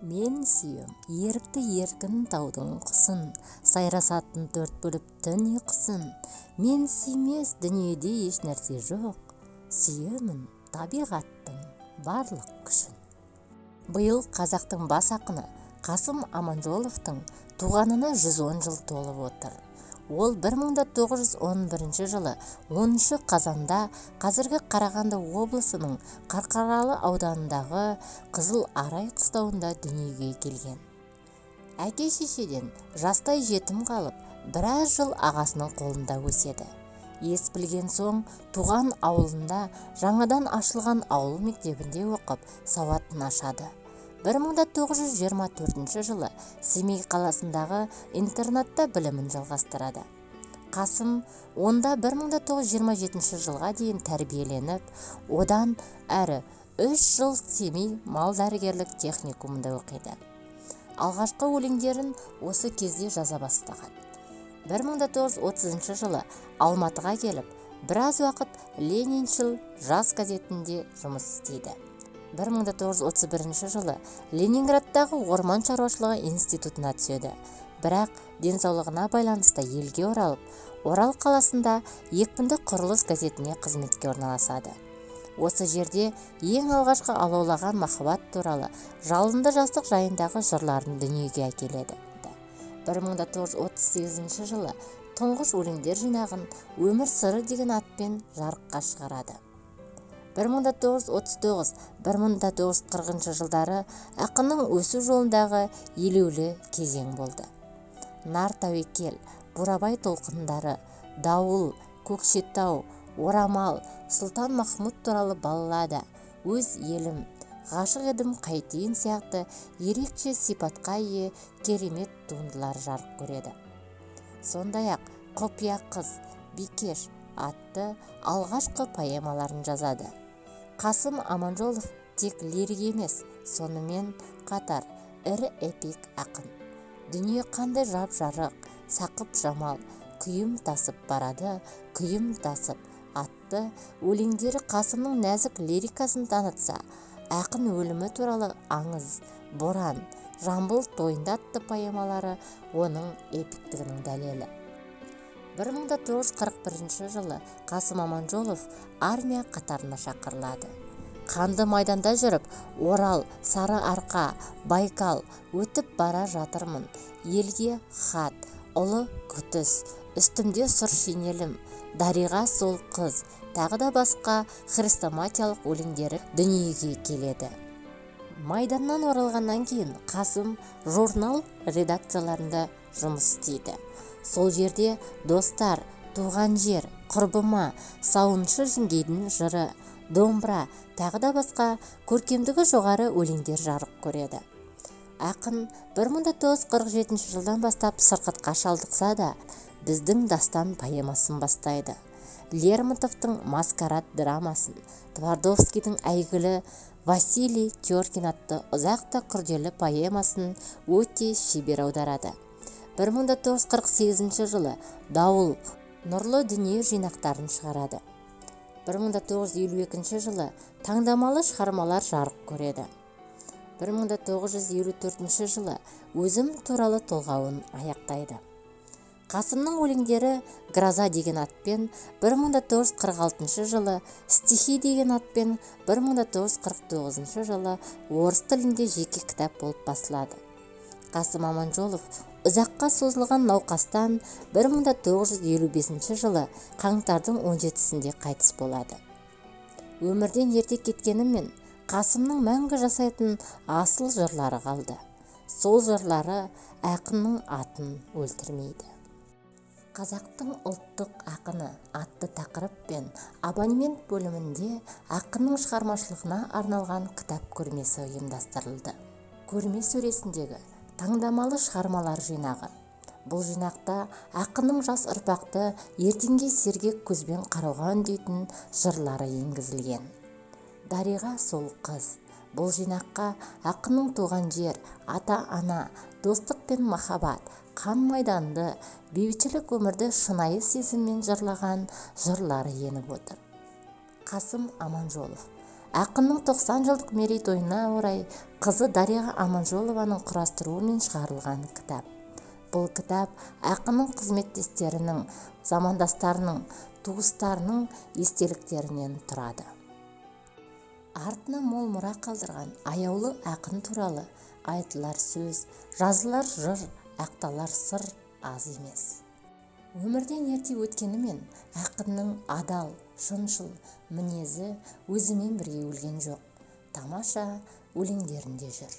Мен сүйем ерікті еркін таудың құсын, сайрасатын төрт бөліп түн ұйқысын. Мен сүймес дүниеде еш нәрсе жоқ, сүйемін табиғаттың барлық күшін. Биыл қазақтың бас ақыны Қасым Аманжоловтың туғанына 110 жыл толып отыр. Ол 1911 жылы 10 қазанда қазіргі Қарағанды облысының Қарқаралы ауданындағы Қызыл Арай қыстауында дүниеге келген. Әке-шешеден жастай жетім қалып, біраз жыл ағасының қолында өседі. Ес білген соң туған ауылында жаңадан ашылған ауыл мектебінде оқып, сауатын ашады. 1924 жылы Семей қаласындағы интернатта білімін жалғастырады. Қасым онда 1927 жылға дейін тәрбиеленіп, одан әрі 3 жыл Семей мал-дәрігерлік техникумында оқиды. Алғашқы өлеңдерін осы кезде жаза бастаған. 1930 жылы Алматыға келіп, біраз уақыт Лениншіл жас газетінде жұмыс істейді. 1931 жылы Ленинградтағы орман шаруашылығы институтына түседі. Бірақ денсаулығына байланысты елге оралып, Орал қаласында Екпінді құрылыс газетіне қызметке орналасады. Осы жерде ең алғашқы алаулаған махаббат туралы жалынды жастық жайындағы жырларын дүниеге әкеледі. 1938 жылы тұңғыш өлеңдер жинағын Өмір сыры деген атпен жарыққа шығарады. 1939-1940 жылдары ақынның өсу жолындағы елеулі кезең болды. Нар тәуекел, Бурабай толқындары, Дауыл, Көкшетау, Орамал, Сұлтан Махмұд туралы баллада, Өз елім, Ғашық едім қайтейін сияқты ерекше сипатқа ие керемет туындылар жарық көреді. Сондай-ақ Құпия қыз, Бикеш атты алғашқы поэмаларын жазады. Қасым Аманжолов тек лирик емес, сонымен қатар ірі эпик ақын. Дүние қандай жап-жарық, сақып жамал, күйім тасып барады, күйім тасып атты өлеңдері Қасымның нәзік лирикасын танытса, ақын өлімі туралы аңыз, Боран, Жамбыл тойында атты поэмалары оның эпиктігінің дәлелі. 1941 жылы Қасым Аманжолов армия қатарына шақырылады. Қанды майданда жүріп, Орал, Сарыарқа, Байкал өтіп бара жатырмын, елге хат, ұлы күтіс, үстімде сұр шинелім, Дариға сол қыз, тағы да басқа хрестоматиялық өлеңдері дүниеге келеді. Майданнан оралғаннан кейін Қасым журнал редакцияларында жұмыс істейді. Сол жерде Достар, Туған жер, Құрбыма, Сауыншы жеңгейдің жыры, Домбыра, тағы да басқа көркемдігі жоғары өлеңдер жарық көреді. Ақын 1947 жылдан бастап сырқатқа шалдықса да, Біздің дастан поэмасын бастайды. Лермонтовтың Маскарад драмасын, Твардовскийдің әйгілі Василий Теркин атты ұзақ та күрделі поэмасын өте шебер аударады. 1948 жылы Дауыл, Нұрлы дүние жинақтарын шығарады. 1952 жылы таңдамалы шығармалар жарық көреді. 1954 жылы Өзім туралы толғауын аяқтайды. Қасымның өлеңдері Гроза деген атпен 1946 жылы, Стихи деген атпен 1949 жылы орыс тілінде жеке кітап болып басылады. Қасым Аманжолов ұзаққа созылған науқастан 1955 жылы қаңтардың 17-сінде қайтыс болады. Өмірден ерте кеткенімен Қасымның мәңгі жасайтын асыл жырлары қалды. Сол жырлары ақынның атын өлтірмейді. Қазақтың ұлттық ақыны атты тақырыппен абонемент бөлімінде ақынның шығармашылығына арналған кітап көрмесі ұйымдастырылды. Көрме сөресіндегі таңдамалы шығармалар жинағы. Бұл жинақта ақынның жас ұрпақты ертеңге сергек көзбен қарауға үндейтін жырлары енгізілген. Дариға сол қыз. Бұл жинаққа ақынның туған жер, ата-ана, достық пен махаббат, қан майданды, бейбітшілік өмірді шынайы сезіммен жырлаған жырлары еніп отыр. Қасым Аманжолов Ақынның 90 жылдық мерейтойына орай қызы Дариға Аманжолованың құрастыруымен шығарылған кітап. Бұл кітап ақынның қызметтестерінің, замандастарының, туыстарының естеліктерінен тұрады. Артына мол мұра қалдырған аяулы ақын туралы айтылар сөз, жазылар жыр, ақталар сыр аз емес. Өмірден ерте өткенімен ақынның адал, шыншыл мінезі өзімен бірге өлген жоқ. Тамаша өлеңдерінде жүр.